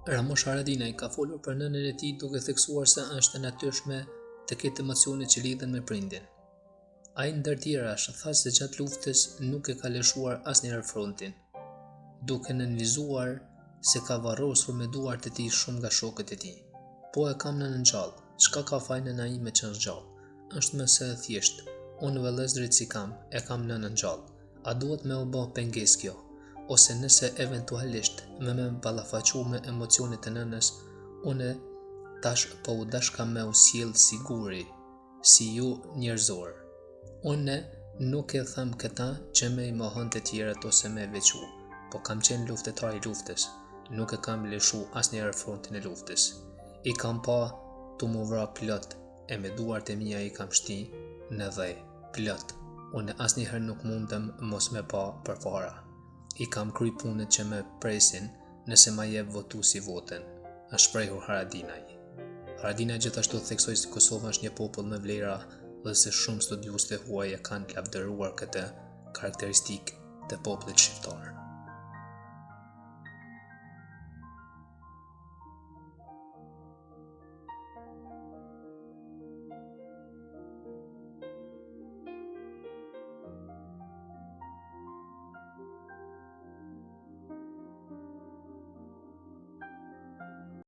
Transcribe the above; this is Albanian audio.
Ramush Haradinaj ka folur për nënën e tij duke theksuar se është e natyrshme të ketë emocione që lidhen me prindin. Ai ndër tjerash tha se gjatë luftës nuk e ka lëshuar asnjëherë frontin, duke nënvizuar se ka varrosur me duart e tij shumë nga shokët e tij. Po e kam nënën gjallë, çka ka faj nëna ime që është gjallë? Është më se e thjeshtë, unë vëllezërit s'i kam, e kam nënën gjallë. A duhet me u bë pengesë kjo? Ose nëse eventualisht me me ballafaqu me emocionet e nënës, unë tash po u dashka me u sjell si guri, si ju njerëzor. Unë nuk e them këta që me i mohon të tjerët ose me veçu, po kam qenë luftëtar i luftës, nuk e kam lëshu asnjëherë frontin e luftës. I kam pa tu m'u vra plot e me duart e mia i kam shti në dhe, plot. Unë asnjëherë nuk mundem mos me pa përpara. I kam kry punët që më presin nëse ma jep votuesi votën, është shprehur Haradinaj. Haradinaj gjithashtu theksoi se Kosova është një popull me vlera dhe se shumë studiues të huaj e kanë lavdëruar këtë karakteristikë të popullit shqiptar.